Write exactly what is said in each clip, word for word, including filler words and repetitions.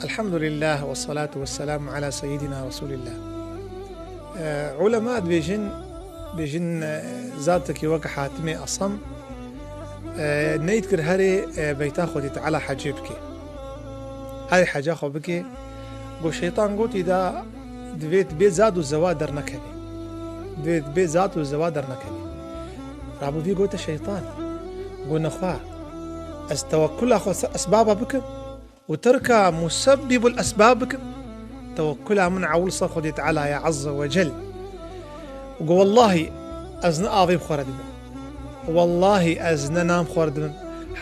Elhamdülillah ve salatu ve selamu ala seyyidina Resulillah. Ee, ulema dibêjin, dibêjin, e, zatekî wek Hatimê Asam, e, neyt kir herê, e, beyta Xwedî Teala hecê bike. Herê heca xwe bike. Got, şeytan gotî da divê tu bê zad û zewa dernekevî. Divê tu bê zad û zewa dernekevî. Rabû vî gote şeytan. Got, nexwe, ez tewekkula xwe ser esbaba bikim û terka musebbibul esbab bikim. Tewekkula min ewil ser Xwedê Teala ye Azze ve Cel. Û got, wellahî ez ne avê bi xwe re dibim. Wellahî ez ne nan bi xwe re dibim.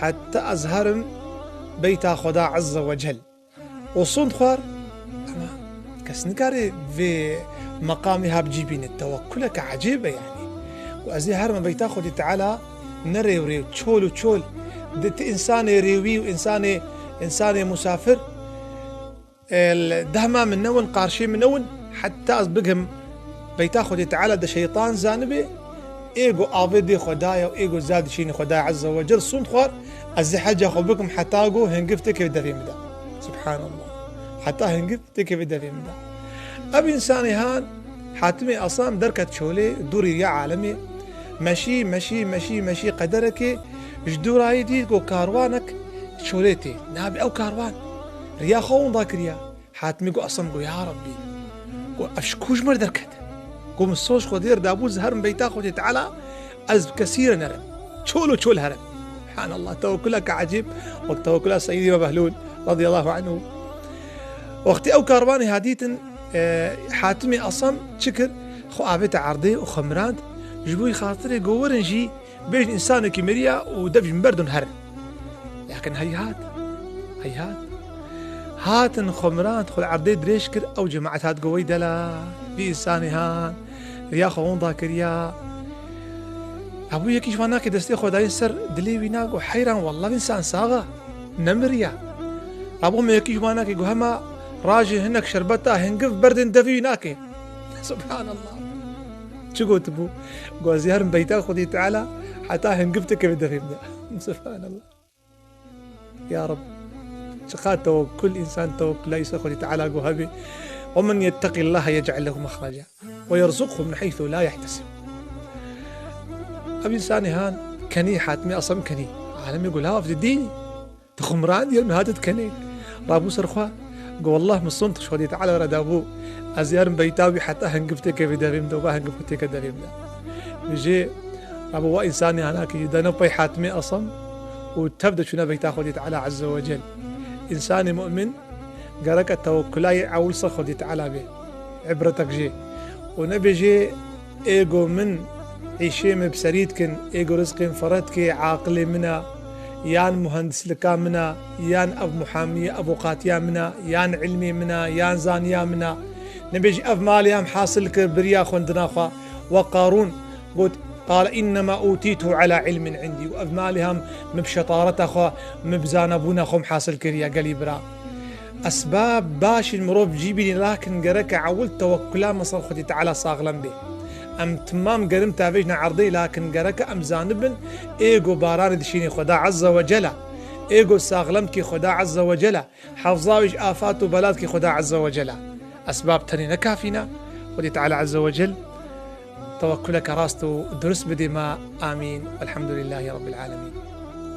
Heta ez herim beyta Xweda Azze ve Cel. Û sond xwar, ama kes nikare vê meqamê ha bi cî bîne. Tewekkuleke ecêb e yanî. Û ez ê herime beyta Xwedê Teala ne rêw rêw, çol û çol. Di ti însanê rêwî û însanê, însanê musafir, e, dehma min newin, qarşê min newin, heta ez bigim beyta Xwedê Teala de şeytan zanibe, ê go avê dê Xwedaya û ê go zad şînê Xwedaya Azze ve Cel sond xwar, ez ê heca xwe bikim heta go hingiv têkeve devê min de. Subhanallah. Heta hingiv têkeve devê min de. Ev însanê han, Hatimê Asam derket çolê, dûrî riya alemê, meşî, meşî, meşî, meşî qederekê, ji dûrayî dît ku karwanek çolê tê. Nabê ew karwan riya xwe winda kiriya. Hatimê got, Asam got, ya Rabbî, got, ev ji ku ji mir derket? Got, min soz Xwedê re dabû, ez herim beyta Xwedê Teala, ez bi kesî re nerim. Çol û çol herim. Subhanallah, tewekkuleke ecêb, wek tewekkula Seyyidî me Behlûl, radiyallahu anhu. Wextê ew karwanê ha dîtin, e, Hatimê Asam çi kir? Xwe avête erdê û xwe mirand. Ji bo xatirê got, werin jî bêjin însanekî miriya û dev ji min berdin herin. Lakin heyhat, heyhat. Hatin xwe mirand, xwe li erdê dirêj kir, ew cemaet hat got, wey delal, vî însanê han, riya xwe winda kiriya. Hebû yekî ji wan nakê destê xwe dayîn ser dilê wî na, got, heyran, wallah vî însan sax e, nemiriya. Hebû me yekî ji wan nakê got, hema rajê hinek şerbeta hingiv berdên devê wî nakê. Subhanallah. Çi gotibû? Got, ez ê herim beyta Xwedê Teala heta hingiv têkeve devê min de. Subhanallah. Ya Rab, çiqas tewekkul, însan tewekkula wî ser Xwedê Teala got hebe. "Ve men yetteqillahe yec'el lehu mehreca ve yerzuqhu min heythu la yehtesib." Ev însanê han kenî, Hatimê Asam kenî. Alemê got, "Lav didî, tu xwe mirandiye, min hat dikenê." Rabû ser xwe, got, "Wallah min sond ji Xwedê Teala re dabû. Ez ê herim beyta wî heta hingiv têkeve devê min de, û va hingiv xwe têke devê min de." Bijê, rabû va însanê hanakî dane pey Hatimê Asam û tev de çûne beyta Xwedê Teala Azze ve Cel. Însanê mu'min gereke tewekkulayê ewil ser Xwedê Teala bê. Îbretek jê. Û nebêjê, ê go min îşê min bi serî dikin, ê go rizqê min fere dike, aqilê min e, yan muhendislika min e, yan ev muhamiye, avûqatiya min e, yan ilmê min e, yan zaniya min e. Nebêjî ev malê em hasil kir, biriya xwendina xwe. Wek Qarûn got, "Qale innema utîtuhu ala ilmin indî." Û ev malê hem min bi şetareta xwe, min bi zanebûna xwe min hasil kiriye, gelî bira. Esbab baş in mirov cî bînî, lakin gereke ewil tewekkula me ser Xwedî Teala saxlem bê. Em timam gerim tavêjne erdê, lakin gereke em zanibin, ê go baranê dişînê Xweda Azze ve Cela. Ê go saxlemkî Xweda Azze ve Cela. Hefza wî ji afat û belat kî Xweda Azze ve Cela. Esbab tenê ne kafî ne. Xwedî Teala Azze ve Cel tewekkuleke rast û durust bidê me. Amîn. Elhamdulillahî Rabbil Alemîn.